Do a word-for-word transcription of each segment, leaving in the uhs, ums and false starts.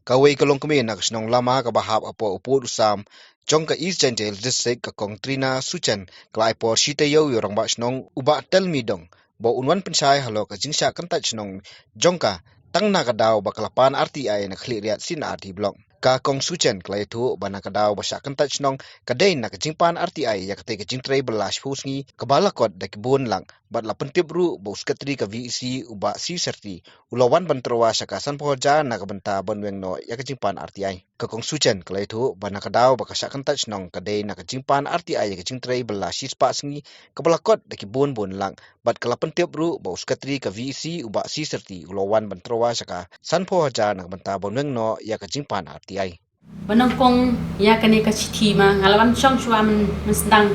Kawei ka longkmie na ka shnong Lama kaba hap hapoh u pud u sam jong ka East Jaintia Hills District, ka Kong Trina Suchen, ka la ai por shi taïew ïa u rangbah shnong u Bah Telmidong ba un wan pynshai halor ka jingshah kyntait shnong jong ka, tang na ka daw ba ka la pan R T I na ka Khliehriat C and R D Block. Ka Kong Suchen ka la ïathuh ba na ka daw ba shah kyntait shnong ka dei na ka jingpan R T I ïa katei ka jingtrei bylla shiphew sngi kaba la kot da ki bun lak, bad la pyntip ruh ba u Secretary ka V E C u Bah C Serti u la wan ban tyrwa sha ka sanphew hajar na ka bynta ban weng noh ïa ka jingpan R T I. Ka Kong Suchen ka la ïathuh ba na ka daw ba ka shah kyntait shnong ka dei na ka jingpan R T I ïa ka jingtrei bylla shispah sngi kaba la kot da ki bun bun lak, bad ka la pyntip ruh ba u Secretary ka V E C u Bah C Serti u la wan ban tyrwa sha ka sanphew hajar na ka bynta ban weng noh ïa ka jingpan R T I. Ba nyngkong ïa kane ka shithi ma nga la wan shong shuwa myn-, mynsdang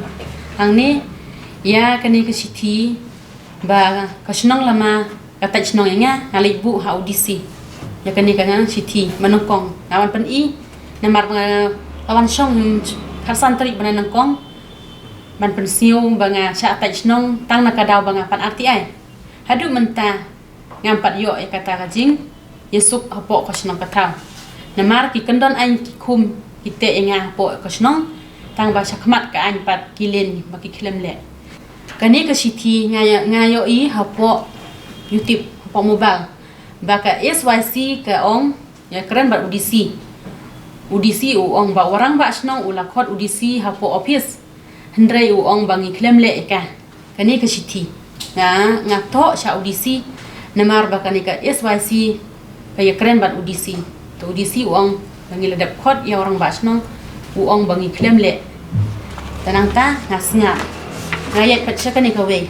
hangne ïa kane ka shithi ba ka shnong Lama ka tait shnong ïa nga, nga leit buh ha u D C ïa kane ka ngan shithi. Ba nyngkong nga wan pyni namar ba nga la wan shong khatsan tarik ba nyngkong ban pynsngew ba nga shah tait shnong tang na ka daw ba nga pan R T I. Haduh mynta ngam pat ïoh ïa kata ka jingïasuk hapoh ka shnong ka thaw. Namar ki kyndon aiñ ki khum ki teh ïa nga hapoh ka shnong tang ba shakhmat ka aiñ pat ki len ba ki khlem leh. Kane ka shithi nga ïoh, nga ïohi hapoh YouTube, hapoh mobile, ba ka S Y C ka ong ïakren bad u D C. U D C u ong ba u rangbah shnong u la khot u D C hapoh office, hynrei u ong ba ngi khlem leh ïa ka, kane ka shithi. Nga, nga thoh sha u D C namar ba kane ka S Y C ka ïakren bad u D C. Te u D C u ong ba ngi la dep khot ïa u rangbah shnong, u ong ba ngi khlem leh. Te nangta nga sngap, nga ïaid pat sha kane kawei.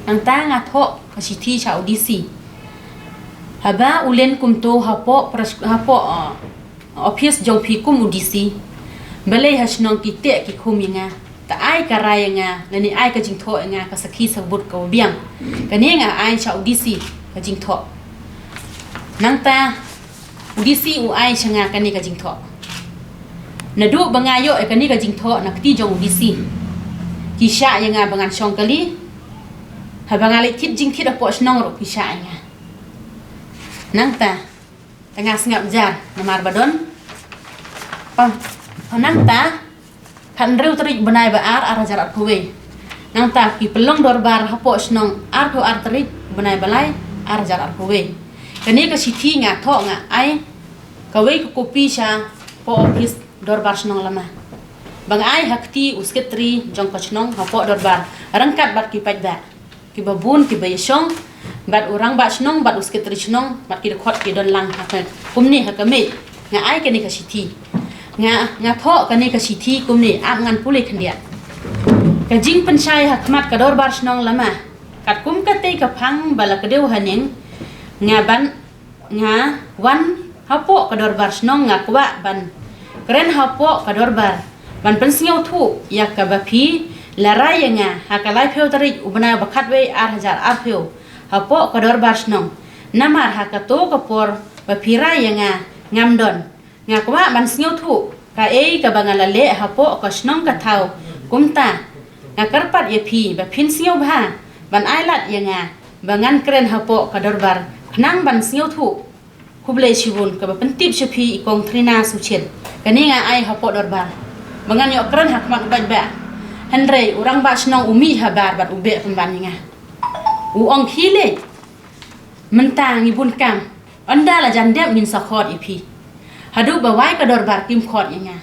Nangta nga thoh ka shithi sha u D C. Haba u len kumto hapoh pres-, hapoh, uh, office jong phi kum u D C, balei ha shnong ki teh ki khum ïa nga? Ta ai ka rai ïa nga lane ai ka jingthoh ïa nga, ka sakhi sabut kaba biang. Kane nga ai sha u D C ka jingthoh. Nangta u D C u ai sha nga kane ka jingthoh. Naduh ba nga ïoh ïa kane ka jingthoh na kti jong u D C, ki shah ïa nga ba ngan shong kali. Haba nga leit thied jingthied hapoh shnong ruh ki shah ïa nga. Nangta, te nga sngap jar namar ba don. Pam, nangta, khathynriew tarik bnai ba ar, ar hajar arphew wei. Nangta ki pynlong dorbar hapoh shnong arphew ar tarik bnai ba lai, ar hajar arphew wei. Kane ka shithi nga thoh, nga ai kawei ka kopi sha poh office dorbar shnong Lama ba nga ai ha kti u secretary jong ka shnong hapoh dorbar ryngkat bad ki paidbah kiba bun kiba ïashong, bad u rangbah shnong bad u secretary shnong, bad ki dkhot ki don lang ha ka, kumne ha ka miej. Nga ai kane ka shithi. Nga, nga thoh kane ka shithi kumne, ap ngan pule khyndiat. Ka jingpynshai ha khmat ka dorbar shnong Lama. Katkum katei ka phang ba la kdew haneng, nga ban, nga wan hapoh ka dorbar shnong, nga kwah ban kren hapoh ka dorbar ban pynsngewthuh ïa kaba phi la rai ïa nga ha ka laiphew tarik u bnai ba khatwei, ar hajar arphew, hapoh ka dorbar shnong. Namar ha kato ka por ba phi rai ïa nga ngam don. Nga kwah ban sngewthuh kaei kaba nga la leh hapoh ka shnong ka thaw. Kumta nga kyrpad ïa phi ba phin sngewbha ban ai lad ïa nga ba ngan kren hapoh ka dorbar khnang ban sngewthuh. Khublei shibun. Kaba pyntip sha phi, i Kong Trina Suchen. Kane nga ai hapoh dorbar ba ngan ïoh kren ha khmat u paidbah. Hynrei u rangbah shnong u mih habar bad u beh pynban ïa nga. U ong, khie leit, mynta ngi bun kam. Ynda la jan dep ngin sa khot ïa phi. Haduh ba wai ka dorbar kim khot ïa nga.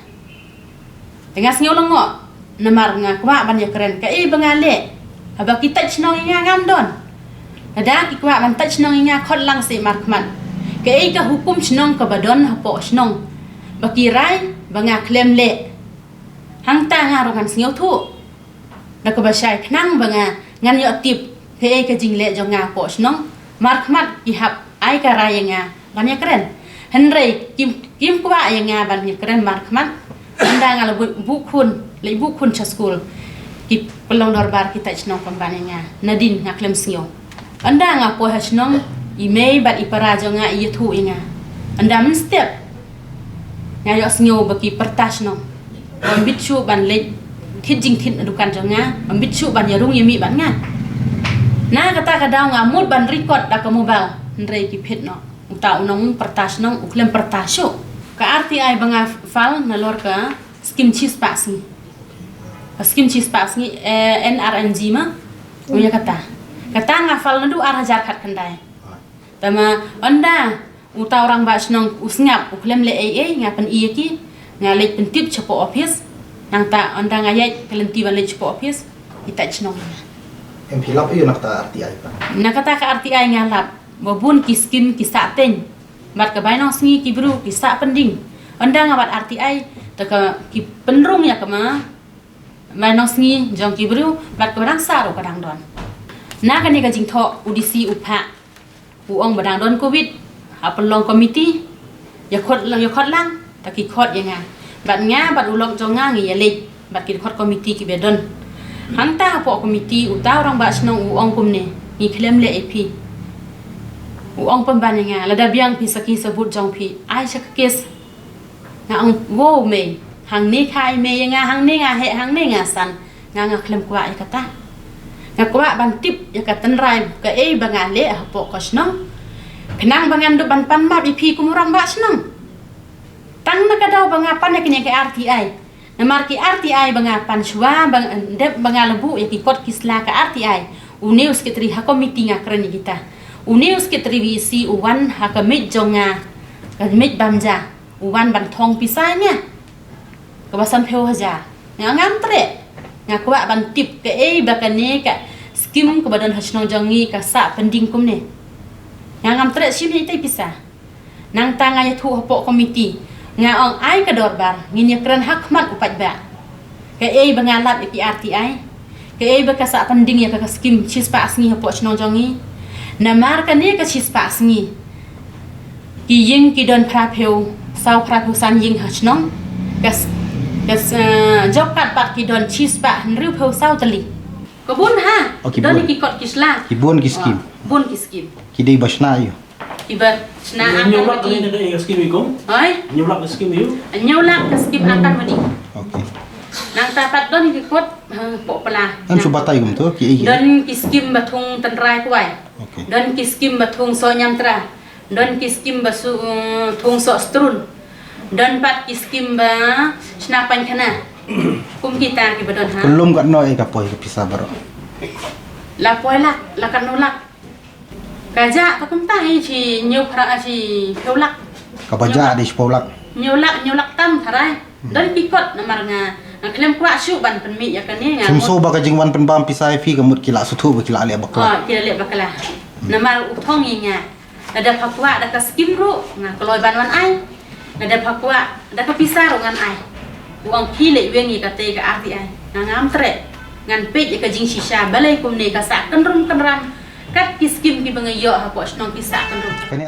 Te nga sngew lyngngoh namar nga kwah ban ïakren kaei ba nga leh. Haba ki tait shnong ïa nga ngam don. Lada ki kwah ban tait shnong ïa nga, khot lang seh markhmat. Kaei ka hukum shnong kaba don hapoh shnong ba ki rai ba nga khlem leh? Hangta nga ruh ngan sngewthuh da kaba shai khnang ba nga, ngan ïoh tip kaei ka jingleh jong nga hapoh shnong. Markhmat ki hap ai ka rai ïa nga ban ïakren. Hynrei kim, kim kwah ïa nga ban ïakren markhmat. Ynda nga la buh, buh khun, leit buh khun sha skul, ki pynlong dorbar ki tait shnong pynban ïa nga. Nadien nga khlem sngew. Ynda nga poi ha shnong, i mei bad i para jong nga i ïathuh ïa nga. Ynda mynstep nga ïohsngew ba ki pyrta shnong. Ym bit shuh ban leit thied jingthied na dukan jong nga, ym bit shuh ban ïarung ïamih bad nga. Na kata ka daw nga mut ban record da ka mobile, hynrei ki phet noh. Uta u nongpyrta shnong u khlem pyrta shuh. Ka R T I ba nga file nalor ka skim shispah sngi. Ka skim shispah sngi, eh, N R N G ma. U ïa kata. Kata nga file naduh ar hajar khatkhyndai. Tangba ynda uta u rangbah shnong u sngap, u khlem leh ei ei, nga pyni ïa ki, nga leit pyntip shapoh office. Nangta ynda nga ïaid ka lynti ban leit shapoh office, i tait shnong ïa nga. Em phi lap ïa na kata R T I pat? Na kata ka R T I nga lap ba bun ki skim ki sah teng. Bad ka bainong sngi ki briew ki sah pynding. Ynda nga wad R T I, te ka ki pynrung ïa ka ma bainong sngi jong ki briew, bad ka ba dang sah ruh ka dang don. Na kane ka jingthoh u D C u phah, u ong ba dang don covid, ha pynlong komiti, ïa khot lang, ïa khot lang, te ki khot ïa nga. Bad nga bad u lok jong nga ngi ïa leit bad ki khot komiti ki ba don. Hangta hapoh komiti uta u rangbah shnong u ong kumne, ngi khlem leh ei phi. U ong pynban ïa nga, lada biang phi sakhi sabut jong phi, ai sha ka kes. Nga ong, wow mei, hangne kha ai mei ïa nga, hangne nga heh, hangne nga san. Nga nga khlem kwah ïa kata. Nga kwah ban tip ïa ka tynrai kaei ba nga leh hapoh ka shnong. Khnang ba ngan dup ban pan map ïa phi kum u rangbah shnong. Tang na ka daw ba nga pan ïa kane ka R T I. Namar ki R T I ba nga pan shuwa ba nga, dep ba nga la buh ïa ki kot ki sla ka R T I. Une u sekretari ha komiti nga kren ïa kita. Une u sekretari V E C u wan ha ka miej jong nga. Ka miej bam ja. U wan ban thong pisa ïa nga. Ka ba sanphew hajar. Nga ngam treh. Nga kwah ban tip kaei ba kane ka skim ka ba don ha shnong jong ngi ka sah pending kumne. Nga ngam treh shim ïa itei pisa. Nangta nga ïathuh hapoh komiti. Nga ong ai ka dorbar, ngin ïakren ha khmat u paidbah. Kaei ba nga lap ïa ki R T I. Kaei ba ka sah pending ïa ka, ka skim shispah sngi hapoh shnong jong ngi. Namar kane ka shispah sngi. Ki ïing ki don phraphew, saw phraphew san ïing ha shnong. Ka s-, ka s-, eh, job card pat ki don shispah hynriewphew saw tylli. Ka bun ha. Oh, ki don bun. Ki kot ki sla. Ki bun ki skim. Ah, bun ki skim. Ki dei ba shna ïa u. Ki ba shna. Hynñiew lak ka skim ïa u. Hoi? Hynñiew lak ka skim ïa u. Hynñiew lak ka skim Anganwadi. Okay. Nangta pat don ki kot, ha, poh pla. Em shu batai kumto, ki, ki. Don ki skim ba thung tynrai kwai. Okay. Don ki skim ba thung soh ñiamtra. Don ki skim ba su, thung soh strun. Don pat ki skim ba shna painkhana. Kum kita ki ba don ha. Ka lum katno ïa ka poi ka pisa baroh? La poi lak, la katno lak. Ka jah ka kumta hi shi hynñiew phra, ah, shiphew lak. Ka ba jah dei shiphew lak. Hynñiew lak, hynñiew lak tam tharai. Hmm. Don ki kot namar nga, nga khlem kwah shuh ban pynmih ïa kane nga. Sum shu ba ka jingwan pynbam pisa ïa phi ka mut ki la sngewthuh ba ki la leh bakla. Oh, ki la leh bakla. Hmm. Namar u thong ïa nga. Lada pha kwah da ka skim ruh nga kloi ban wan ai. Lada pha kwah da ka pisa ruh ngan ai. U ong phi leh weng ïa kata ka R T I. Nga ngam treh. Ngan peit ïa ka jingshisha balei kumne ka sah kynrum kynram. Kat ki skim ki ba nga ïoh hapoh shnong ki sah kynrum. Kane